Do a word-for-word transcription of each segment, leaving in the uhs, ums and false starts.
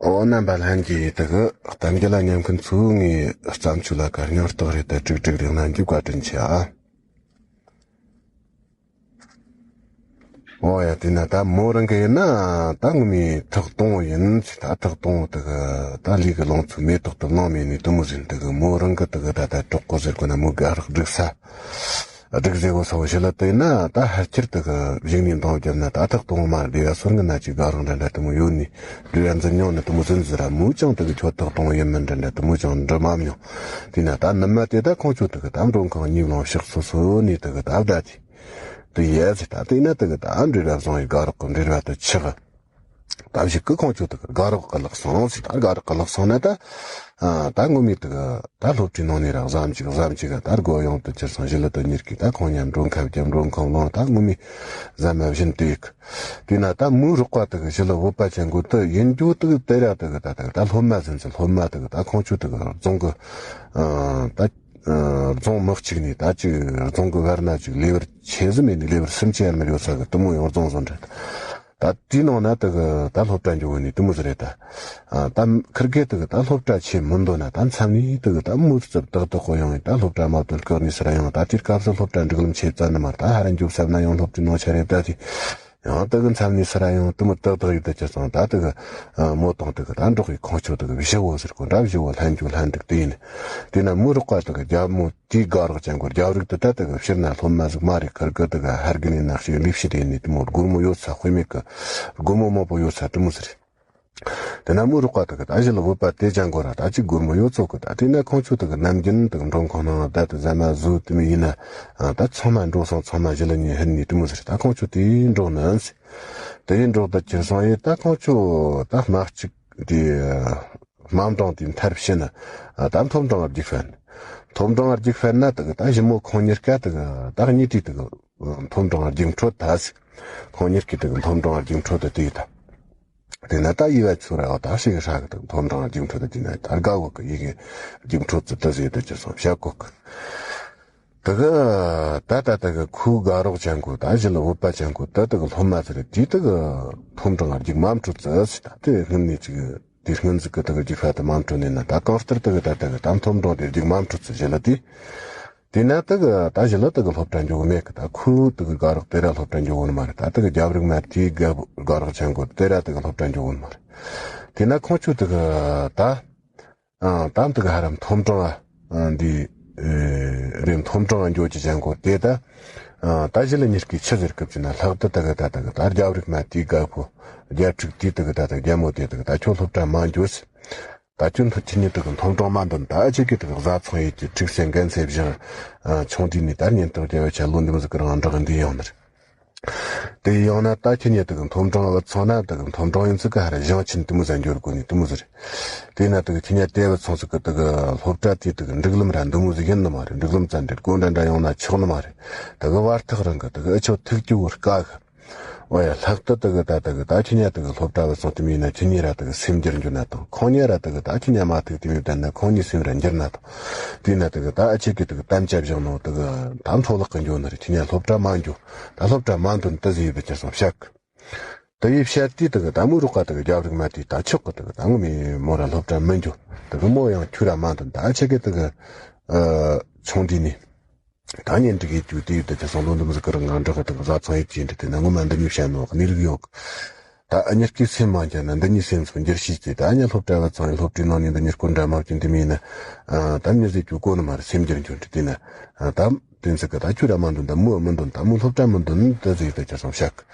ཨོ། རྣམ་པ་ལྷན་རྒྱས་དེ་གི་གཏམ་རྒྱུད་ལ་ཉན་མཁན་ཚོ་ངའི་བརྩམས་ཆོས་ལ་གར་སྙིང་སྟག་རེད་དེ་དྲུག་དྲུག་རེ་གནང་རྒྱུ་བཀའ་དྲིན་ཆེ་ཨ། ཨོ་ཡ། དེ་ན་ད་མོ་རང་གི་ཡིན་ན་ད་ངོ་མའི་ཐག་དང་པོ་ཡིན་ཟེར། ད་ཐག་དང་པོ་དེ་གི་ད་ལུས་ཀྱི་ལོངས་སྤྱོད་མེ་ཏོག་ཏུ་བླངས་མེད་ནི་དེ་མོ་ཟིན། དེ་གི་མོ་རང་གི་དེ་གི་ད་ད་གྲོགས་པོ་ཟེར་གོ་ན་མོ་དགའ་རོགས་སྒྲིག་ས། སྒྲིག་ཟེ་བོ་སོགས་ཞི་ལ་དེ་ན་ད་ཕལ་ཆེར་དེ་གི་བཞུགས་ནས་འདང་བརྒྱབ་ན་ད་ཐག་དང་པོ་མ་བདེ་བ་སོར་ངན་ན་ཅིག་དགའ་རོགས་འདྲ་འདྲ་དེ་མོ་ཡོད་ནི། འདྲེ་ཡ་འཛིན་མྱོང་ནི་དེ་མོ་ཟིན་ཟེར་ར། མོ་ཅང་དེ་གི་ཁྱོད་ཐག་དང་པོ་ཡིན་མིན་འདྲ་འདྲ་དེ་མོ་ཅང་འདྲི་མ་མྱོང་། དེ་ན་ད་ནུ་མ་དེ་ད་ཁོང་ཆོ་དེ་གི་ད་མགྲོན་ཁང་གཉིས་ལོང་ཕྱག་སོ་སོ་ནས་དེ་གི་ད་བདའ་དེ་དེ་ཡས་ཟེར། ད་དེ་ན་དེ་གི་ད་འདྲེ་ར་བཟང་ཡི་དགའ་རོགས་གི་འདྲེ་ར་དེ་ཆག་ད་བཞི་ཀི་ཁོང་ཆོ་དེ་གི་དགའ་རོགས་གི་ལག་སོང་ཟེར། ད་དགའ་རོགས་གི་ལག་སོང་ན་ད་ཨ་ད་ངོ་མའི་དེ་གི་ད་སློབ་གྲྭའི་ནང་ནས་ར་གཟའ་མཇུག་གཟའ་མཇུག་ག་ད་སྒོ་ཡོང་དུ་ཁྱེར་སོང་། ཞི་ལི་དེ་གཉིས་ཀྱིས་ད་ཁོང་མཉམ་མགྲོན་ཁང་བརྒྱབ། མགྲོན་ཁང་ལོང་ད་ངོ་མའི་གཟའ་མ་བཞིན་དེ་ཡིག་དེ་ན་ད་མོའི་རོགས་པ་དེ་གི་ཞི་ལི་བོད་པ་ཅན་གོ་དེ་ཡིན་རྒྱུ་དེ་གི་དེ་ར་དེ་གི་ད་དེ་གི་ད་སློབ་མ་ཟིན་ཚེ་སློབ་མ་དེ་གི་ད་ཁོང་ཆོ་དེ་གི་རྫོང་གི་ཨ་ད་ཨ་རྫོང་མི་གཅིག་ནས་ད་ཅིག་རྫོང་གི་བར་ན་ཅིག་ལེ་བར་ཆེ་ཟི་མེད་ནས་ལེ་བར་སུམ་ཅུ་ཡར་མར་ཡོད་ས་གི་དེ་མོ་ཡང་རྫོང་བཟོ་འདྲ། ད་དེའི་ནང་ན་དེ་གི་ད་སློབ་གྲྭ་འགྱོ་གི་ནི་དེ་མོ་ཟིག་རེད་ད། ཨ་ད་ཁིར་གེ་དེ་གི་ད་སློབ་གྲྭ་ཆེ་མི་འདོད་ན་ད་མཚམས་ནས་དེ་གི་ད་མོ་རྩབ་ཏག་ཏག་གོ་ཡོང་ཡིན། ད་སློབ་གྲྭ་མ་བཏོན་བཀག་ནས་སི་ར་ཡོང་། ད་དེའི་སྐབས་སུ་སློབ་གྲྭ་འགྲིག་ལམ་ཆེ་བཙལ་ནི་མ་རེད། ད་ཧ་ར་འགྱོ་བསམ་ན་ཡང་སློབ་གྲྭའི་ནང་ཆ་རེད་ད་དེ། ཡང་དེ་གི་མཚམས་ནས་སི་ར་ཡོང་དེ་མོ་ཏག་ཏག་ཡོད་ད་ཅི་སོང་། ད་དེ་གི་ཨ་མོ་དང་དེ་གི་ད་འགྲོགས་ཡི་ཁོང་ཆོ་དེ་གི་བཞི་བོ་ཟེར་གོ་འདྲ། བཞི་བོ་ལྷན་འགྱོ་ལྷན་འགྲིག་དེ་ཡིན། དེ་ན་མོའི་རོགས་པ་དེ་གི་རྒྱ་མོ་དེའི་དགའ་རོགས་ཅན་གོ་རྒྱབ་རིགས་དེ་ད་དེ་གི་ཕྱིར་ན་སློབ་མ་ཟིག་མ་རེད། ཁིར་གི་དེ་གི་ཧར་གི་ནས་ནག་ཞིག་ལས་བྱེད་རེད་ནས་དེ་མོ་སྒོར་མོ་ཡོད་ས། དཔེ་མེད་གི་སྒོར་མོ་མང་པོ་ཡོད་ས་དེ་མོ་ཟིག་རེད། དེ་ན་མོའི་རོགས་པ་དེ་གི་ད་ཞི་ལི་བོད་པ་དེ་ཅན་གོ་ར་ད་ཅིག་སྒོར་མོ་ཡོད་ཚོད་གི་ད། དེ་ན་ཁོང་ཆོ་དེ་གི་ནམ་རྒྱུན་དེ་གི་མགྲོན་ཁང་ནང་ད་དེ་ཟ་མ་ཟོ་དེ་མོ་ཡིན་ན་ད་ཚང་མ་འགྲོ་སོང་། ཚང་མ་ཞི་ལི་ཉིན་ཧིན་ནས་དེ་མོ་ཟིག་རེད། ད་ཁོང་ཆོ་དེ་འགྲོགས་ནི་ཟིག་དེ་ཡིན་འགྲོགས་དེ་ཁྱེར་སོང་ཡིན། ད་ཁོང་ཆོ་ད་མ་གཅིག་དེ་དམའ་འབྲིང་དེ་མཐར་ཕྱིན་ན་ད་མཐོ་འབྲིང་ང་རྒྱུགས་ཕན། མཐོ་འབྲིང་ང་རྒྱུགས་ཕན་ན་དེ་གི་ད་ཞི་མོ་ཁོང་གཉིས་ཀ་དེ་གི་ད་གཉིས་དེ་དེ་གི་མཐོ་འབྲིང་ང་རྒྱུགས་འཕྲོད་ད་ཟིག་ཁོང་གཉིས་ཀ་དེ་གི་མཐོ་འབྲིང་ང་རྒྱུགས་འཕྲོད་དེ་དེ་ཡིན་ད། དེ་ན་ད་ཡི་བ་ཚུར་ར་བ་ད་ཞིག་ཧྲ་གི་དེ་གི་མཐོ་འབྲིང་ང་རྒྱུགས་འཕྲོད་དེ་དེ་ན་ད་དགའ་གོ་གི་ཡི་གེ་རྒྱུགས་འཕྲོད་ཙི་ད་ཟིག་དེ་ཅི་སོང་བཤད་གོ་གི་དེ་གི་ད་ད་དེ་གི་ཁོའི་དགའ་རོགས་ཅན་གོ་ད་ཞི་ལི་བོད་པ་ཅན་གོ་ད་དེ་གི་སློབ་མ་ཚོ་རེད། དེ་དེ་གི་མཐོ་འབྲིང་ང་རྒྱུགས་མ་འཕྲོད་ཙི་ཟིག་ད་དེ་སྔོན་ནས་ཅིག་དེ་སྔོན་ཟིག་གི་དེ་གི་རྒྱུགས་ཕ་དེ་མ་འཕྲོད་ནས་ན་ད་གང་ལྟར་དེ་གི་ད་དེ་གི་ད་མཐོ་འབྲིང་དེ་རྒྱུགས་མ་འཕྲོད་ཙི་ཞི་ལི་དེ། དེ་ན་དེ་གི་ད་ཞི་ལི་དེ་གི་སློབ་གྲྭ་འགྱོ་གི་མེད་གི་ད་ཁོའི་དེ་གི་དགའ་རོགས་དེ་ར་སློབ་གྲྭ་འགྱོ་གི་ནི་མ་རེད། ད་དེ་གི་རྒྱབ་རིགས་མ་དེའི་དགའ་དགའ་རོགས་ཅན་གོ་དེ་ར་དེ་གི་སློབ་གྲྭ་འགྱོ་གི་ནི་མ་རེད། དེ་ན་ཁོང་ཆོ་དེ་གི་ད། ཨང་། ད་འདི་ག་ཧ་ར་མཐོ་འབྲིང་ཨ་འདི་ཨེ་རེད། མཐོ་འབྲིང་ཨ་འགྱོ་ཅི་ཅན་གོ་དེ་ད་ཨ་ད་ཞི་ལི་གཉིས་ཀྱིས་ཆི་ཟེར་སྐབས་ཅི་ན་ལྷག་ཏུ་ད་གི་ད་ད་གི་ད་རྒྱབ་རིགས་མ་དེའི་དགའ་ཕོ་རྒྱབ་ཕྲུག་དེའི་ད་གི་ད་ད་རྒྱ་མོ་དེ་ད་གི་ད་ཁྱོད་སློབ་གྲྭ་མ་འགྱོ་ཟེར། ད་ཁྱོད་མཐོ་ཁྱེད་གཉིས་ད་གི་མཐོ་འབྲིང་མ་འདོན། ད་ཨ་ཅེ་གི་ད་གི་བཟའ་ཚང་ཡེད་ཀྱི་ཕྲུག་སེ་འགན་སེ་བཞེངས་ཨ་ཆུང་དུས་ནས་ད་ཉིན་ཐོག་རྒྱ་བའི་ཆ་ལོ་འདི་མོ་ཟིག་གི་རང་འབྲག་འདི་ཡོང་ནི་རེད། དེ་ཡང་ན་ད་ཁྱེད་གཉིས་དག་མཐོ་འབྲིང་བུད་སོང་ན་དག་མཐོ་འབྲིང་ཡིན་ཚུལ་ག་ཧ་ར་ཞིང་ཆེན་དེ་མོ་ཟ་འགྱུར་དགོས་ནི་དེ་མོ་ཟེར། དེས་ན་དག་ཁྱེད་གཉིས་དེ་བུད་སོང་ཚུལ་གི་དག་སློབ་གྲྭ་དེ་དག་འགྲིག་ལམ་ར་འདི་མོ་ཟིག་ཡིན་ནི་མ་རེད། འགྲིག་ལམ་ཙམ་རེད། གོ་འདྲ་འདྲ་ཡོང་ན་ཆོག་ནི་མ་རེད། དག་བར་ཐག་རིང་གི་དག་ཨ་ཆོ་ཐུག་རྒྱུ་བོར་དཀའ་གི། འོ་ཡ། ལྷག་ཏུ་དག་ད་དག་ད་ཁྱེད་གཉིས་དག་སློབ་གྲྭ་བུད་སོང་དེ་མིན་ན་ཁྱེད་གཉིས་ར་དག་སེམས་འགྱུར་འགྱུར་ན་དང་ཁོང་གཉིས་ར་དག་ད་ཁྱེད་གཉིས་མ་ཐུག་དེ་མིན་བསྡད་ན་ཁོང་གཉིས་སེམས་ར་འགྱུར་ན་དང་། དེས་ན་དག་ད་ཨ་ཆེ་གི་དག་གཏམ་བཅའ་བཞག་ནོ་དག་ད་མཐོ་ལག་གི་འགྱོ་ནི་རེད། ཁྱེད་གཉིས་སློབ་གྲྭ་མ་འགྱོ། ད་སློབ་གྲྭ་མ་འདོན་ཏི་ཟིག་ཡོད་པའི་ཁྱེར་སོང་བཤད་གི། དེ་ཡི་བཤད་དུས་དག་ད་མོའི་རོགས་པ་དག་རྒྱབ་རིགས་མ་དེས་ད་ཆོག་གི། དག་ད་ངོ་མས་མོ་ར་སློབ་གྲྭ་མི་འགྱོ། དག་མོ་ཡང་ཁྱོད་ར་མ་འདོན། ད་ཨ་ཆེ་གི་དག་ཨ་ཆུང་དུས་ནས་ད་གཉེན་སྒྲིག་ཡེད་རྒྱུ་དེ་ཡོད་དེ་ཁྱེར་སོང་ལོ་འདི་མོ་ཟིག་གི་རིང་ང་འབྲོག་གི་དག་བཟའ་ཚང་ཡེད་ཀྱི་འདྲི་དེ་ན་ངོ་མ་འདི་གཉིས་བཤད་ནོ་གནས་ལུགས་ཡོད་གི། ད་ཨ་མྱེས་ཀྱི་སེམས་མ་འགྱུར་ན་འདི་གཉིས་སེམས་སུ་འགྱུར་ཤེས་ཀྱི། ད་ཨ་མྱེས་སློབ་གྲྭ་བུད་སོང་ཡིན། སློབ་གྲྭའི་ནང་ནས་འདི་གཉིས་སྐོར་འདྲ་མ་བྱུང་དེ་མིན་ན་ཨ་ད་མྱི་ཟིག་རྒྱུ་གོ་ནི་མ་རེད། སེམས་འགྱུར་འགྱུར་འདྲི་དེ་ན་ཨ་ད། དེ་ཚིག་གི་ད་ཁྱོད་ར་མ་འདོན། ད་མོ་མི་འདོན། ད་མོ་སློབ་གྲྭ་མི་འདོན་ཏི་ཟིག་ད་ཁྱེར་སོང་བཤད་གི།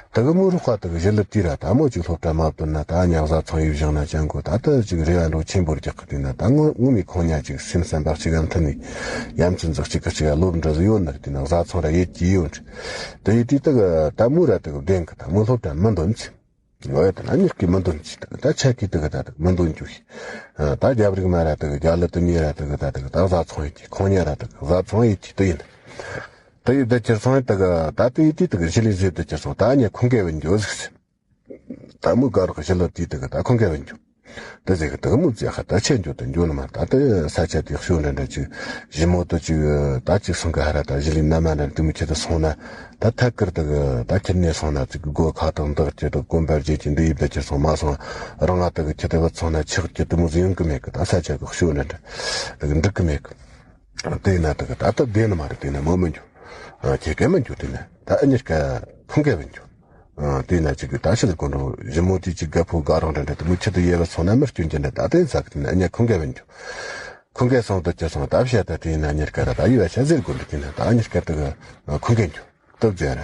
ད་གི་མོའི་རོགས་པ་ད་གི་ཞི་ལི་དེས་ར་ད་མོ་ཅིག་སློབ་གྲྭ་མ་བཏོན་ན་ད་ཉག་བཟའ་ཚང་ཡིན་བཞག་ན་ཅང་གོ་ད་ད་ཅིག་རེ་བ་འགྲོ་ཆེན་པོར་རྒྱག་གི། དེས་ན་ད་ངོ་ངོ་མའི་ཁོང་གཉིས་ཅིག་སེམས་བསམ་པ་གཅིག་ག་མཐུན་ནས་ཡ་མཚན་ཟིག་གཅིག་གི་གཅིག་ག་ལོབས་འདྲ་ཟིག་ཡོད་ནི་རེད། དེས་ན་བཟའ་ཚང་ར་ཡེད་ཀྱི་ཡོད་རེད། དེ་ཡིན་དུས་ད་གི་ད་མོ་ར་ད་གི་བདེན་གི། ད་མོ་སློབ་གྲྭ་མི་འདོན་ཅིག་འོ་ཡ། ད་ན་མྱེས་ཀྱི་མི་འདོན་ཅིག་ད་ད་ཆ་གི་ད་གི་ད་ད་མི་འདོན་རྒྱུ་ཡིན། ད་རྒྱབ་རིགས་མ་ར་ད་གི་རྒྱ་ལི་དེ་གཉིས་ར་ད་གི་ད་ད་གི་ད་བཟའ་ཚང་ཡེད་ཀྱི། ཁོང་གཉིས་ར་ད་གི་བཟའ་ཚང་ཡེད་ཀྱི་དེ་ཡིན། དེ་ཡི་ད་ཁྱེར་སོང་ཡིན། ད་གི་ད་དེ་ཡི་དེ་ད་གི་ཞི་ལི་ཟེར་ད་ཁྱེར་སོང་ད་ཉེ་ཁོང་གེ་བན་འགྱོ་ཟིག་ཟེར། ད་མོ་དགའ་རོགས་ཞི་ལི་དེ་ད་གི་ད་ཁོང་གེ་བན་འགྱོ། ད་ དེ་ཟེར་གི་དེ་གི་མོ་ཙི་ཧ་ད་ཆེ་འགྱོ་དུ་འགྱོ་ནི་མ། ད་དེ་ས་ཆ་དེ་ཤོད་འདྲ་འདྲ་ཅིག་ཞི་མོ་དུ་ཅིག་ད་ཅིག་སོང་གི་ཧ་ར། ད་ཞི་ལི་ན་མ་འདྲ་དེ་མོ་ཁྱེད་དུ་སོང་ན། ད་ཐད་ཀར་དེ་གི་ད་ཁྱེད་ནས་སོང་ན་ཅིག་སྒོ་ཁ་ཐག་འདག་ཁྱེད་དུ་གོམ་པར་རྗེས་ཀྱི་འདི་ཡིབ་ད་ཁྱེད་སོང་མ་སོང་། རང་ང་དེ་གི་ཁྱེད་དུ་བུད་སོང་ན་ཆག་ཁྱེད་དེ་མོ་ཟིག་ཡོང་གི་མེད་གི། ད་ས་ཆ་གི་ཤོད་འདྲ་འདྲ་དེ་གི་འགྲིག་གི་མེད་གི། དེ་ན་དེ་གི་ད་ལྟ་བསྡད་ནི་མ་རེད། དེ་ན་མོ་མི་འགྱོ། ཨ། ཁྱེད་ཀ་མི་འགྱོ། དེ་ན་ད་ཨ་ཉེར་ཀ་ཁོང་ག་བན་འགྱོ། ཨ། དེ་ན་ཅིག་གི་ད་ཤི་ལ་དགོན་གྲོང་ཞི་མོ་དེ་ཅིག་རྒད་པོ་དགའ་རོགས་འདྲ་འདྲ་དེ་མོ་ཁྱེད་དུ་ཡེ་བ་སོང་ན་མི་སྐྱོན་གྱི་འདྲ། ད་དེ་ཟ་གི་དེ་ན་ཨ་ཉེ་ཁོང་ག་བན་འགྱོ། ཁོང་ག་སོང་དུ་ཅི་སོང་ད་བཤད། ད་དེ་ན་ཨ་ཉེར་ཀ་ར་ད་ཡེ་བ་ཤ་ཟེར་དགོན་འདུག་དེ་ན་ད་ཨ་ཉེར་ཀ་དེ་གི་ཁོང་ག་འགྱོ་སྟབས་ཟེར་ར།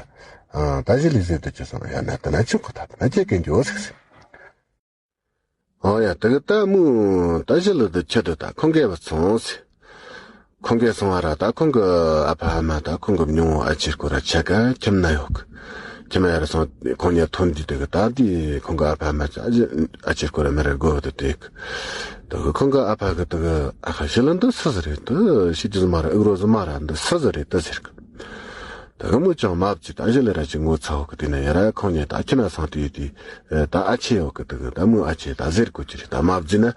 ཨ། ད་ཞི་ལི་ཟེར་དུ་ཅི་སོང་ཡ་ན་དེ་ན་ཆུང་ཁོ་ད་དེ་ན་ཁྱེད་ཀ་འགྱོ་ཟིག་ཟེར། ཨོ་ཡ། དེ་གི་ད་མོ་ད་ཞི་ལི་དུ་ཁྱེད་དུ་ད་ཁོང་ག་བུད་སོང་ཟེར། ཁོང་གིས་སོང་བ་ར། ད་ཁོང་གི་ཨ་ཕ་ཨ་མ་ད་ཁོང་གི་མྱོང་བོ་ཨ་ཅེ་སྐོར་ར་ཆ་ག་ཁྱིམ་ན་ཡོད་གི། ཁྱིམ་ཡ་ར་སོང་ཁོང་ཉལ་ཐོན་དུས་དེ་གི་ད་དེ་ཁོང་གི་ཨ་ཕ་ཨ་མ་ཨ་ཅེ་སྐོར་ར་མི་ར་དགོ་བ་དེ་དེ་གི། དེ་གི་ཁོང་གི་ཨ་ཕ་གི་དེ་གི་ཨ་ཁ་ཞི་ལི་འདི་སུ་ཟིག་རེད། དེ་ཤི་རྒྱུ་ཟིག་མ་ར་ཨུག་རོ་ཟིག་མ་ར་འདི་སུ་ཟིག་རེད་དེ་ཟེར་གི། དེ་གི་མོ་ཅང་མ་བརྗེད། ད་ཞི་ལི་ར་ཅིག་ངོ་ཚ་བོ་གི། དེ་ན་ཡ་ར་ཁོང་ཉལ་ད་ཁྱིམ་ན་སོང་དུས་དེ་ད་ཨ་ཅེ་ཡོད་གི། དེ་གི་ད་མོ་ཨ་ཅེ་ད་ཟེར་དགོ་རྒྱུ་རེད། ད་མ་བརྗེད་ན།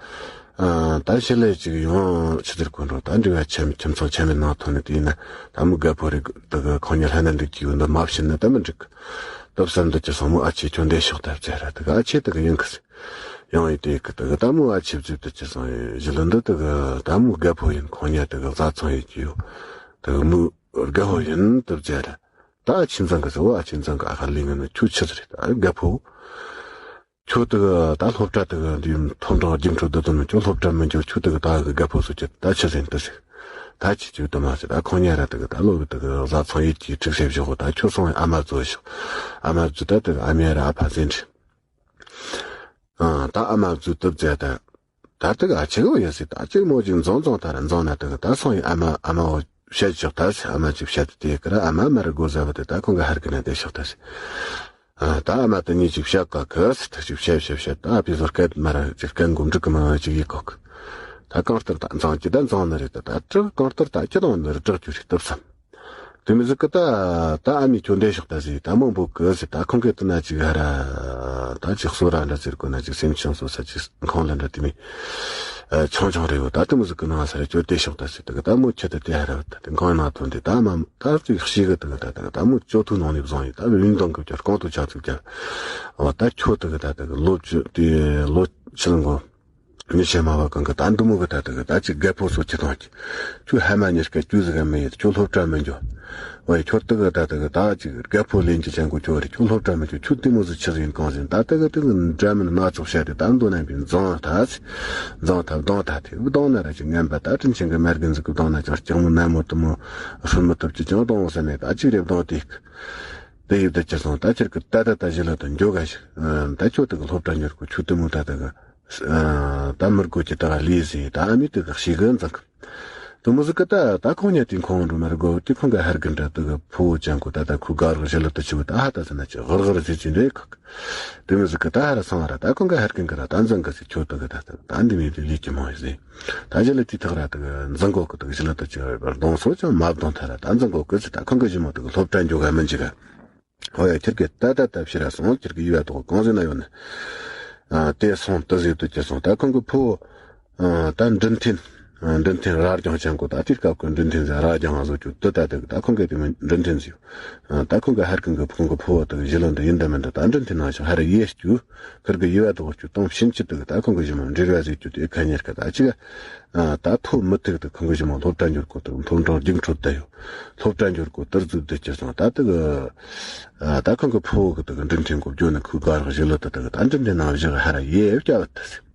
ཨ། ད་ཞི་ལི་ཅིག་ཡོང་ཆི་ཟེར་དགོ་འགྲོ། ད་འདྲི་བ་ཆེ་མི་ཁྱིམ་ཚང་ཆེ་མི་ནང་ཐོན་ནས་དེ་ཡིན་ན་ད་མོ་རྒད་པོ་རེད། དེ་གི་ཁོང་ཉལ་ལྷ་ན་འདུག་གི་ཡོད་འདི་མ་བཤད་ན་ད་མི་འགྲིག་གི། སྟབས་བསམ་འདི་ཅི་སོང་མོ་ཨ་ཅེ་ཁྱོད་འདི་ཤོག་ད་ཟེར་ར། དེ་གི་ཨ་ཅེ་དེ་གི་ཡོང་གི་ཟེར། ཡོང་ཡི་དེ་གི་དེ་གི་ད་མོ་ཨ་ཅེ་བརྗེད་དུ་ཅི་སོང་ཡི་ཞི་ལི་འདི་དེ་གི་ད་མོ་རྒད་པོ་ཡིན། ཁོང་ཉལ་དེ་གི་བཟའ་ཚང་ཡོད་ཀྱི་ཡོད། དེ་གི་མོ་རྒད་པོ་ཡིན་དེ་ཟེར་ར། ད་ཨ་ཅེ་འཛང་གི་ཟེར། འོ་ཨ་ཅེ་འཛང་གི། ཨ་ཁ་ལི་ངན་ནི་ཁྱོད་ཆི་ཟིག་རེད། ད་རྒད་པོ། ཁྱོད་དེ་གི་ད་སློབ་གྲྭ་དེ་གི་འདི་མཐོ་འབྲིང་རྒྱུགས་འཕྲོད་དེ་དོན་ཁྱོད་སློབ་གྲྭ་མི་འགྱོ། ཁྱོད་དེ་གི་ད་གི་རྒད་པོ་སོ་ཁྱོད་ད་ཆི་ཟིན་དེ་ཟིག་ད་ཆི་ཆི་དུ་མ་ཟིག་ད་ཁོང་ཉལ་ར་དེ་གི་ད་སློབ་གི་དེ་གི་བཟའ་ཚང་ཡིད་ཀྱི་ཁྲིག་སེ་བཞག་གོ། ད་ཁྱོད་སོང་ཨ་མ་བཟོ་ཤོག་ཨ་མ་བཟོ་ད་དེ་གི་ཨ་མ་ར་ཨ་ཕ་ཟིན་རེད། ཨ། ད་ཨ་མ་བཟོ་དུ་བཟས་ད། ད་དེ་གི་ཨ་ཅེ་གི་ཡོད་ཟིག་ད་ཅིག་མོ་ཅིག་འཛང་འཛང་ད་ར་འཛང་ན་དེ་གི་ད་སོང་ཡི་ཨ་མ་ཨ་མ་འོ་བཤད་ཆོག་ད་ཟེར། ཨ་མ་ཅིག་བཤད་དེ་དེ་གི་ར་ཨ་མ་མ་ར་དགོ་ཟ་བ་དེ་ད་ཁོང་གི་ཧར་གི་ན་བསྡད་ཤོག་ད་ཟེར། ཨ། ད་ཨ་མ་དེ་གཉིས་ཅིག་བཤད་ག་གི་ཟེར། ད་ཅིག་བཤད་བཤད་བཤད། ད་ཨ་ཕི་ཟོར་སྐད་མ་ར་ཅིག་སྐད་མགོ་འགྲིག་གི་མ་ཅིག་ཡིག་གོ་གི། ད་གང་ལྟར་ད་འཛང་གི་ད་འཛང་ནི་རེད། ད་ད་ཀྲི་གང་ལྟར་ད་ཁྱི་དང་ནི་རེད་དྲག་རྒྱུ་རེད་སྟབས་སམ། དེ་མི་ཟིག་གི་ད་ད་ཨ་མའི་ཁྱོད་འདས་ཤོག་ད་ཟེར། ད་མང་པོ་གི་ཟེར། ད་ཁོང་གི་དེ་ན་ཅིག་ཧ་ར་ད་ཅིག་གསོ་ར་འདྲ་ཟེར་གོ་ན་ཅིག་སེམས་ཆུང་སོ་ས་ཅིག་ཁོང་ལ་འདྲ་དེ་མི་ཆུང་ཆུང་རེད་བོ། ད་དེ་མི་ཟིག་གི་ནང་ས་རེ་ཁྱོད་འདས་ཤོག་ད་ཟེར། ད་གི་ད་མོ་ཁྱི་ད་དེ་ཧ་ར་ད་དེ་ཁོང་ནང་ཐོན་དེ་ད་མ་ད་ཅིག་ཤི་གི་ད་གི་ད་ད་གི་ད་མོ་ཅོ་ཐུ་ནང་ནས་བཟང་ཡི་ད་བི་ཡུན་དང་གི་བཅར་གང་དུ་ཆག་ཚིག་བཅར་བ། ད་ཁྱོད་ད་གི་ད་ད་གི་ལོ་བཅུ་དེ་ལོ་ཆི་ལ་འགོ། མི་ཤེས་མ་བ་གང་གི་ད་འདི་མོ་གི་ད་ད་གི་ད་ཅིག་རྒད་པོ་སོ་ཁྱི་དང་གི། ཁྱོད་ཧ་མ་ཉེར་སྐད་ཅུ་ཟིག་ག་མི་ཡེད། ཁྱོད་སློབ་གྲྭ་མི་འགྱོ། ཝེ་ཁྱོད་ད་གི་ད་ད་གི་ད་ཅིག་རྒད་པོ་ལེན་གྱི་ཅན་གོ་ཁྱོད་རེད། ཁྱོད་སློབ་གྲྭ་མི་འགྱོ། ཁྱོད་དེ་མོ་ཟིག་ཆི་ཟིག་ཡིན་གང་ཟིན། ད་ད་གི་ད་གི་འདྲ་མིན་སྣ་ཚོགས་བཤད་དེ་ད་མདོ་ན་པའི་འཛང་ཐ་ཟིག་འཛང་ཐ་བདང་ཐ་དེ་བདང་ན་ར་ཅིག་ངན་པ་ད་དྲིན་ཆེན་གི་མ་རྒན་ཟིག་གི་བདང་ན་ཅང་སྐྱག་མོ་ནན་མོ་དུ་མོ་ཧྲུལ་མི་ཐུབ་ཀྱི་ཅང་བདང་བ་ས་མེད། ད་ཅིག་རེ་བདང་དེ་གི་དེ་ཡིབ་ད་ཅི་སོང་ད་ཁྱེར་གི་ད་ད་ད་ཞི་ལི་ད་འགྱོ་ག་ཞིག་ད་ཁྱོད་ད་གི་སློབ་གྲྭ་འགྱོ་གོ། ཁྱོད་དེ་མོ་ད་ད་གི་ཨ། ད་མི་དགོས་ཀྱི་ད་ག་ལས་ཟེར། ད་ཨ་མི་དེ་ག་ཤི་གི་འཛང་གི། དུ་མོ་ཟིག་གི་ད་ད་ཁོང་ཉལ་དེ་ཁོང་འགྲོ་མ་ར་དགོ་དེ་ཁོང་ག་ཧར་གི་འདྲ་དེ་ག་ཕོ་བོ་ཅན་གོ་ད་ད་ཁུ་གར་གི་ཞི་ལི་དུ་ཆི་བོ་ད་ཧ་ད་ཟེར་ན་ཅི་གར་གར་ཟེར་ཅི་འདྲ་གི། དུ་མོ་ཟིག་གི་ད་ཧ་ར་སོང་བ་ར་ད་ཁོང་ག་ཧར་གི་གི་ར་ད་འཛང་གི་ཟེར། ཁྱོད་དེ་ག་ད་ད་ད་འདི་མི་དེ་ལས་ཀྱི་མང་ཡོད་ཟེར། ད་ཞི་ལི་དེ་ཐག་ར་དེ་ག་འཛང་གོ་གི་དེ་ག་ཞི་ལི་དུ་ཆི་བར་གདོང་སོ་ཅང་མ་གདོང་ཐ་ར་ད་འཛང་གོ་གི་ཟེར། ད་ཁོང་གི་ཞི་མོ་དེ་ག་སློབ་གྲྭ་འགྱོ་ག་མི་འཇིག་ག་ཧོ་ཡ་ཁྱེར་གི་ད་ད་ད་ཕྱི་ར་སོང་། ཁྱེར་གི་ཡུལ་བ་དོག་གང་ཟེར་ན་ཡོད་ནི། ཨ། དེ་སོང་དུ་ཟེར་དུ་ཅི་སོང་ད་ཁོང་གི་ཕུ་བོ། ཨ། ད་འདྲུད་འཐེན། ཨ། འདྲུད་འཐེན་རྭ་རྒྱང་ཅན་གོ་ད་དེ་སྐབས་ཀྱི་འདྲུད་འཐེན་ཟེར་རྭ་རྒྱང་བཟོ་རྒྱུ་དུ་ད་དེ་ད་ཁོང་གི་དེ་མི་འདྲུད་འཐེན་ཟེར། ཨ། ད་ཁོང་གི་ཧར་ཁང་གི་ཁོང་གི་ཕུ་བོ་དེ་གི་ཞི་ལི་འདི་ཡིན་ད་མིན་ད་ད་འདྲུད་འཐེན་ནང་ཞིག་ཧ་ར་ཡེ་རྒྱུ། ཁེར་གི་ཡུལ་བ་དོག་རྒྱུ་དང་ཕྱིན་ཅི་དེ་གི་ད་ཁོང་གི་ཞི་མོ་འབྲེལ་བ་ཟེར་རྒྱུ་དེ་ཁ་ཉེར་ཀ་ད་ཅི་ག་ཨ། ད་ཐོ་མི་ཐུག་ཏུ་ཁོང་གི་ཞི་མོ་སློབ་གྲྭ་འགྱུར་གོ་ཏུ་མཐོ་འབྲིང་རྒྱུགས་འཕྲོད་ད་ཡོད། སློབ་གྲྭ་འགྱུར་གོ་ཏུར་ཟུག་ཏུ་སྐྱེ་སོང་། ད་དུ་གི་ཨ། ད་ཁོང་གི་ཕུ་བོ་གི་དུ་གི་འདྲུད་འཐེན་གོ་བརྗོད་ནི་ཁུ་གར་གི་ཞི་ལི་དུ་དུ་གི་ད་འདྲུད་འཐེན་ནང་བཞག་ཧ་ར་ཡེ་བསྐྱལ་བ་ཏུ་ཟེར།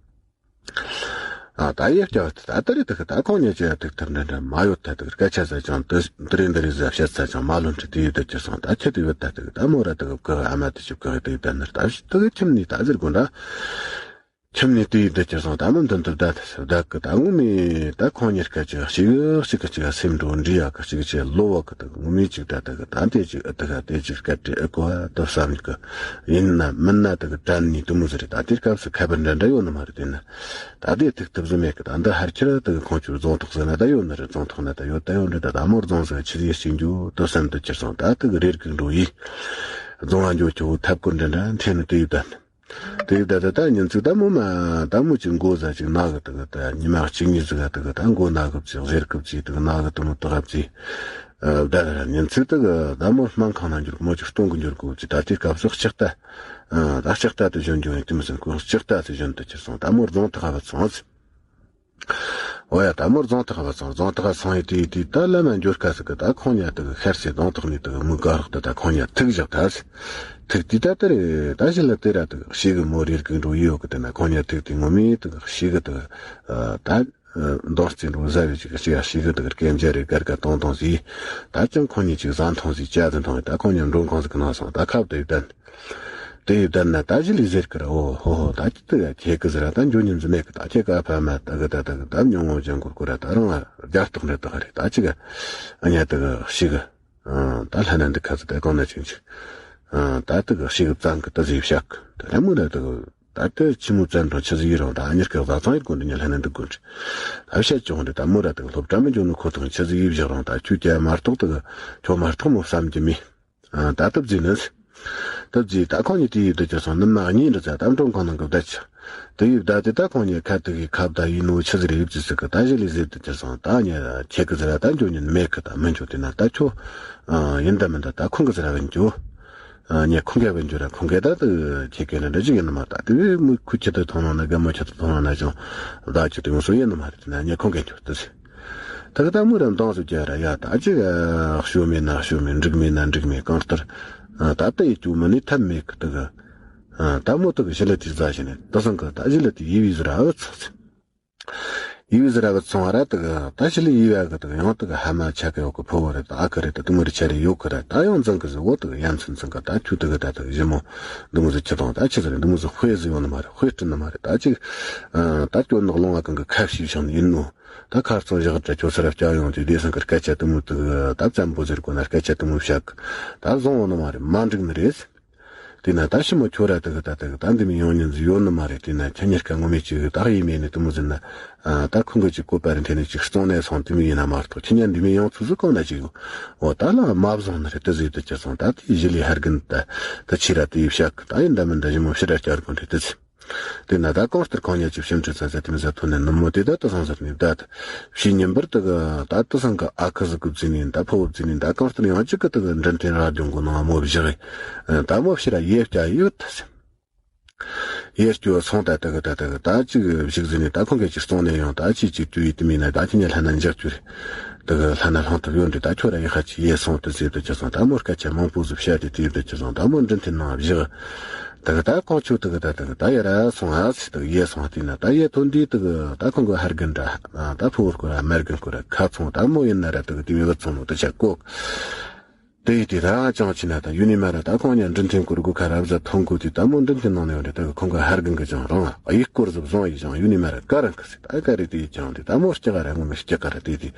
ཨ། ད་ཡེ་བསྐྱལ་བ་ཏུ་ད་ད་རེ་དུ་གི་ད་ཁོང་ཉེ་ཅི་ཡ་ཐུག་ཐུབ་འདྲ་འདྲ་མ་ཡོད། ད་དུ་གི་སྐད་ཆ་ཟ་ཅང་དུ་དུ་རེ་འདི་རེ་ཟ་བཤད་ས་ཅང་མ་ལོན་ཁྲི་དུ་ཡི་དུ་སྐྱེ་སོང་། ད་ཁྱི་དུ་ཡོད། ད་དུ་གི་ད་མོ་ར་དུ་གི་གི་ཨ་མ་དུ་ཅིབ་གི་དུ་ཡི་ད་ནི་ད་དུ་གི་ཁྱིམ་ནི་ད་ཟེར་དགོ་འདྲ། ཁྱིམ་ནས་དེ་ཡི་འདི་ཅི་སོང་ད་མི་འདི་འདི་བདག་ད་བདག་གི་ད་ངོ་མས་ད་ཁོང་གཉིས་ཀ་ཅིག་གཅིག་གཅིག་ག་སེམས་འགྲོ་འདྲི་ཡག་གི་གཅིག་ཅིག་ལོ་བ་གི་ད་ངོ་མས་ཅིག་ད་ད་གི་ད་དེ་ཅིག་ཨ་ད་ག་དེ་ཅིག་སྐད་དེ་ཨ་གོ་ཨ་ད་བསམ་གི་ཡིན་ན་མིན་ན་ད་གི་དྲན་ནས་དུ་མོ་ཟེར་རེད། ད་དེ་སྐབས་སུ་ཁ་བར་འདྲ་འདྲ་ཡོད་ནི་མ་རེད། དེ་ན་ད་དེ་ཐུག་ཐུབ་ཟི་མེད་གི། ད་འདི་ཧར་ཁྱེར་ད་གི་ཁོང་ཆུ་རྫོང་ཐོག་ཟེར་ན་ད་ཡོད་ནི་རེད། རྫོང་ཐོག་ན་ད་ཡོད་ད་ཡོད་འདྲ་ད་ད་མོ་རྫོང་ཟེར་ཆི་ཟིག་ཤིང་རྒྱུ་ད་བསམ་དུ་ཁྱེར་སོང་། ད་ད་གི་རེར་གི་འགྲོ་ཡིས་རྫོང་ལ་འགྱོ་ཆོག་ཐབས་སྐོར་འདྲ་འདྲ་འཐེན་ནི་དེ་ཡོད་ད། དེ་ད་ད་ད་ཉིན་ཚིག་ད་མོ་མ་ད་མོ་ཅིག་མགོ་ཟ་ཅིག་ན་གི་དག་ད་ཉི་མ་གཅིག་གཉིས་ཟིག་ག་དག་ད་མགོ་ན་གི་བཅིག་གཟེར་གི་བཅིག་དག་ན་གི་དུ་མོ་དག་བཅིག་ད་ཉིན་ཚིག་དག་ད་མོ་སྨན་ཁང་ན་འགྱུར་མོ་ཅིག་སྟོང་གི་འགྱུར་གོ་ཅིག་ད་དེ་སྐབས་སུ་ལྕགས་རྟ། ད་ལྕགས་རྟ་དུ་བཞོན་འགྱུར་ཡིན་དུ་མི་སེམས་ཁོ་ལྕགས་རྟ་དུ་བཞོན་དུ་ཁྱེར་སོང་ད་མོ་རྫོང་ཐག་བ་ཚང་། འོ་ཡ་ད་མོ་རྫོང་ཐག་བ་ཚང་རྫོང་ཐག་སོང་ཡི་དེ་དེ་ད་ལམ་མ་འགྱོ་དཀའ་ཟིག་གི་ད་ཁོང་ཉ་དག་ཤར་སེ་རྫོང་ཐག་ནས་དག་མོ་དགའ་རོགས་དུ་ད་ཁོང་ཉ་ཐུག་བཞག་ད་ཐུག་དེ་ད་དེ་རེད་ད་ཞི་ལ་དེ་ར་དག་ཤི་གི་མོ་རེར་གི་འགྲོ་ཡི་ཡོད་གི་དེ་ན་ཁོང་ཉ་ཐུག་དེ་ངོ་མི་དག་ཤི་གི་དག་ད་མདོང་རྩེ་འགྲོ་ཟ་བའི་ཅིག་ཤི་ཡ་ཤི་གི་དག་སྐད་འཇལ་རེ་གར་ག་ཏོང་ཏོང་ཟིག་ད་ཅང་ཁོང་ཉ་ཅིག་ཟ་འཐུང་ཟིག་ཅ་ཟིག་འཐུང་ད་ཁོང་ཉ་འགྲོ་ཁོང་ཟིག་གི་ན་སོང་ད་ཁབ་དེ་བདན། དེ་ཡི་བདག་ན་ད་ཞི་ལི་ཟེར་གི་ར་ཨོ་ཧོ་ཧོ་ད་ཅི་ཏི་ཡ་ཁྱེད་ཀི་ཟེར་ར་ད་འཇོ་ཉིན་ཟི་མེད་གི་ད་ཁྱེད་ཀ་ཕ་མ་ད་གི་ད་ད་གི་ད་མྱོང་ངོ་ཅན་གུར་གུ་ར་ད་རང་ལ་རྒྱ་སྟོག་འདྲ་ད་ག་རེ་ད་ཅི་ག་ཨ་ཉ་ད་གི་ཤི་གི་ད་ལྷ་ན་འདི་ཁ་ཟི་ད་གང་ན་ཅིང་ཅི་ད་ད་གི་ཤི་གི་བཙན་གི་ད་ཟི་བཤག་ད་ལྷ་མོ་ར་ད་གི་ད་ད་ཆི་མོ་བཙན་རང་ཆི་ཟི་ཡི་རང་ད་ཨ་ཉེར་ཀ་བཟའ་ཚང་ཡི་དགོན་འདི་ཉ་ལྷ་ན་འདི་དགོན་ཅི་ད་བཤད་ཅོང་འདི་ད་མོ་ར་ད་གི་སློབ་གྲྭ་མི་འཇོ་ནི་ཁོ་ཐག་ཆི་ཟི་ཡི་བཞག་རང་ད་ཁྱོད་ཀྱ་མ་གཏོགས་ད་གི་ཁྱོད་མ་གཏོགས་མོ་བསམ་གྱི་མེད། ད་སྟབས་རྫི་ནི། སྟབས་རྫི་ད་ཁོང་གཉིས་དེ་ཡི་བསྡད་ཀྱི་སོང་ནི་མ་གཉིས་འདྲ་ཚ་ད་འགྲོ་ཁོང་ནང་གི་བསྡད་ཀྱི། དེ་ཡི་བསྡད་དེ་ད་ཁོང་གཉིས་ཁ་ཐུག་གི་ཁ་བརྡ་ཡིན་ནོ་ཆི་ཟིག་རེད་ཅི་ཟིག་གི་ད་གཞི་ལས་ཟེར་བསྡད་ཀྱི་སོང་ད་ཉེ་ཁྱེད་ཀྱི་ཟེར་ད་འཇོ་ཉིན་མེད་གི་ད་མི་འཇོ་དེ་ན་ད་ཁྱོ། ཡིན་ད་མིན་ད་ད་ཁོང་གི་ཟེར་བན་འཇོ། ཉེ་ཁོང་གི་བན་འཇོ་ར་ཁོང་གི་ད་དུ་ཁྱེད་ཀྱི་ནི་འདྲ་ཅིག་ཡིན་ནི་མ་ད་དེ་བས་མི་ཁུ་ཁྱེད་དུ་ཐོང་ན་ན་དགའ་མོ་ཁྱེད་དུ་ཐོང་ན་ན་ཅང་བསྡད་ཀྱི་དེ་མོ་སུ་ཡིན་ནི་མ་རེད་དེ་ན་ཉེ་ཁོང་གི་འཇོ་དུ་ཟེར། ད་གི་ད་མོ་ར་མདང་སུ་རྒྱ་ར་ཡ་ད་ཅིག་ཤོ་མེད་ན་ཤོ་མེད་འགྲིག་མེད་ན་འགྲིག་མེད་གང་ལྟར། ད་ལྟ་ཡི་ཅུ་མི་ནི་ཐབས་མེད་གི་ད་གི། ད་མོ་ད་གི་ཞི་ལི་དེ་ཟ་ཞིག་ནས་ད་སང་གི་ད་ཞི་ལི་དེ་ཡི་བི་ཟི་ར་བི་ཚ་ཚེ། ཡི་བི་ཟི་ར་བི་ཚོང་བ་ར་ད་གི་ད་ཞི་ལི་ཡི་བ་གི་ད་གི་ཡང་ད་གི་ཧ་མ་ཆ་གི་ཡོད་གི་ཕོ་བོ་རེད་ད་ཨ་གི་རེད་ད་དུ་མོ་རི་ཆ་རེ་ཡོད་གི་ར་ད་ཡང་འཛིང་གི་ཟི་འོ་ད་གི་ཡ་མཚན་འཛིང་གི་ད་ཁྱུ་ད་གི་ད་ད་གི་ཞི་མོ་འདི་མོ་ཟི་ཁྱི་དང་ད་ཁྱི་ཟི་རེད་འདི་མོ་ཟི་དཔེ་ཟི་ཡོང་ནི་མ་རེད་དཔེ་སྐྲུན་ནི་མ་རེད་ད་ཅིག་ད་སྐྱོ་ནག་ལོང་བ་གང་གི་ཁ་ཤས་བཞག་ནི་ཡིན་ནོ། ད་ཁ་རྩང་བཞག་དྲ་ཁྱོད་སར་བསྐྱལ་ཡོང་དུས་བདེ་སང་གི་སྐད་ཆ་དུ་མོ་དུ་ད་བཙན་པོ་ཟེར་གོ་ན་སྐད་ཆ་དུ་མོ་བཤད་གི་ད་བཟང་བོ་ནི་མ་རེད་མ་འགྲིག་ནི་རེད། དེ་ན་ད་ཞི་མོ་ཁྱོད་ར་དུ་གི་ད་དུ་གི་ད་འདི་མི་ཡོང་ཉིན་ཟི་ཡོད་ནི་མ་རེད་དེ་ན་ཁྱེད་གཉིས་ཀ་ངོ་མས་ཅིག་གི་ད་ཡིན་མེད་ནི་དུ་མོ་ཟེར་ན་ད་ཁོང་གི་ཅིག་བཀོད་པ་རེད་དེ་ནི་ཅིག་གཙང་ནས་སོང་དུ་མི་ཡིན་ན་མ་གཏོགས་ཁྱེད་གཉིས་འདི་མི་ཡོང་ཚུལ་ཟི་གང་ན་ཅིག་ཡོད་འོ་ད་ལ་མ་བཟང་ནི་རེད་དུ་ཟི་དུ་ཅི་སོང་ད་དེ་ཞི་ལི་ཧར་གིན་ད་ད་ཕྱི་ར་དུ་ཡི་བཤད་གི་ད་ཡིན་ད་མིན་ད་ཞི་མོ་ཕྱི་ར་བསྐྱལ་དགོས་རེད་དུ་ཟི། དེ་ན་ད་གང་ལྟར་ཁོང་ཉ་ཅིག་ཕྱིན་དྲི་ཚ་ཚ་དེ་མི་ཟ་ཐོན་ནས་ནུབ་མོ་དེ་ད་ད་སང་ཟེར་ནས་ད་ད་ཕྱི་ཉིན་པར་ད་གི་ད་ད་སང་གི་ཨ་ཁུ་ཟི་གི་བརྩིས་ནས་ད་ཕོ་བོ་བརྩིས་ནས་ད་གང་ལྟར་ཡང་ཅིག་གི་ད་གི་མགྲིན་ཐེན་ར་ལྗོངས་གི་ནང་མོ་བཞག་ད་མོ་ཕྱིར་ར་ཡེ་བསྐྱལ་ཡོད་ད་ཟེར། ཡེ་སྐྱོ་སོང་ད་ད་གི་ད་ད་གི་ད་ཅིག་བཞུགས་ཟིན་ནས་ད་ཁོང་གི་ཅིག་སོང་ནས་ཡང་ད་ཅིག་ཅིག་དུས་ཡིན་དུ་མིན་ན་ད་ཁྱེད་ཉ་ལྷ་ན་འཇག་རྒྱུ་རེད། ད་གི་ལྷ་ན་ལྷང་ཐུབ་ཡོད་འདྲི་ད་ཁྱོད་ར་ཡེ་ཧ་ཅིག་ཡེ་སོང་དུ་ཟེར་དུ་ཅི་སོང་ད་མོ་སྐད་ཆ་མང་པོ་ཟིག་བཤད་དེ་དུས་དུ་ཅི་སོང་ད་མོ་མགྲིན་ཐེན་ནང་བཞག་ད་གི་ད་ཁོང་ཆུ་ད་གི་ད་གི་ད་ཡ་ར་སོང་ཨ་སི་ད་གི་ཡེ་སོང་དེ་ན་ད་ཡེ་ཐོན་དུས་ད་གི་ད་ཁོང་གི་ཧར་གིན་འདྲ་ད་ཕུ་བོར་ཁོ་ར་མར་གིན་ཁོ་ར་ཁ་ཚོང་ད་མོ་ཡིན་ན་ར་ད་གི་དེ་མི་བུ་ཚོང་ནོ་ད་ཆ་ཀོ་དེ་ཡི་དེ་ད་ཅང་ཆི་ན་ད་ཡུ་ནི་མ་ར་ད་ཁོང་ཉ་མགྲིན་ཐེན་སྐོར་དགུ་ཁ་རབ་ཟ་ཐོང་གོ་དུས་ད་མོ་མགྲིན་ཐེན་ནང་ནས་ཡོང་རེད་ད་གི་ཁོང་གི་ཧར་གིན་གི་ཅང་རང་ཨ་ཡིག་སྐོར་ཟིག་བཟུང་ཡི་ཅང་ཡུ་ནི་མ་ར་ཀ་རང་གི་སི་ད་ཀ་རེ་དེ་ཡི་ཅང་དེ་ད་མོ་སྐྱ་ག་ར་ངོ་མི་སྐྱ་ག་ར་དེ་དེ།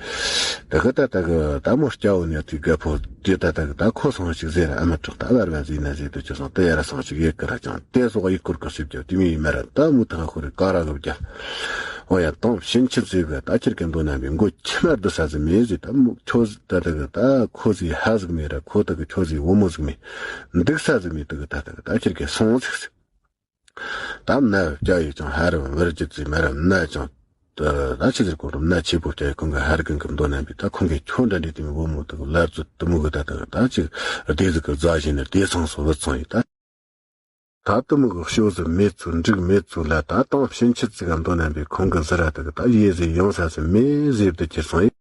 ད་གི་ད་ད་གི་ད་མོ་སྐྱ་བོ་ནི་དེ་རྒད་པོ་དེ་ད་ད་གི་ད་ཁོ་སང་ཞིག་ཟེར་ཨ་མ་དྲག་ད་བར་བ་ཟིན་ན་ཟེར་དུ་ཅི་སང་དེ་ཡ་ར་སང་ཞིག་ཡེ་གི་ར་ཅང་དེ་སོགས་ཡི་སྐོར་གི་སིབ་རྒྱབ་དེ་མི་ཡི་མ་ར་ད་མུ་ཐག་ཁོ་རི་ཀ་ར་གི་རྒྱ་འོ་ཡ་དང་ཕྱིན་ཆི་ཟེར་གི་ད་ཁྱེར་གི་མདོ་ན་བི་མགོ་ཁྱི་མར་དུ་ས་ཟི་མེ་ཟི་ད་མུ་ཁྱོ་ཟི་ད་ད་གི་ད་ཁོ་ཟི་ཧ་ཟིག་མེ་ར་ཁོ་ད་གི་ཁྱོ་ཟི་བུ་མོ་ཟིག་མེ་འདུག་ས་ཟི་མེ་ད་གི་ད་ད་གི་ད་ཁྱེར་གི་སོང་ཟིག་ཟི། ད་མནའ་བསྐྱལ་ཡོད་ཀྱང་ཧ་རམ་བར་གྱི་ཙི་མ་རམ་མནའ་ཀྱང་། ད་ཆི་ཟེར་གོ་རམ་མནའ་ཆེ་པོ་བསྐྱལ་ཡོད་ཁོང་གི་ཧར་གིན་གི་མདོ་ནམ་པའི་ད་ཁོང་གི་ཁྱོད་འདྲ་འདྲའི་དེ་མི་བུ་མོ་དག་ལར་ཚོ་དུ་མོ་གི་ད་ད་ད་ཅིག་སྡེ་ཟིག་གི་རྫ་བཞིན་ནས་སྡེ་ཚང་སོ་བུད་སོང་ཡོད་ད། ད་དུ་མོ་གི་ཤོ་ཟི་མེད་ཚུལ་འགྲིག་མེད་ཚུལ་ལ་ད་དང་ཕྱིན་ཆི་ཙི་ག་མདོ་ནམ་པའི་ཁོང་གི་ཟི་ར་དག་ད་ཡེ་ཟི་ཡོང་ས་ཟི་མེད་ཟེར་དུ་ཁྱེར་སོང་ཡོད།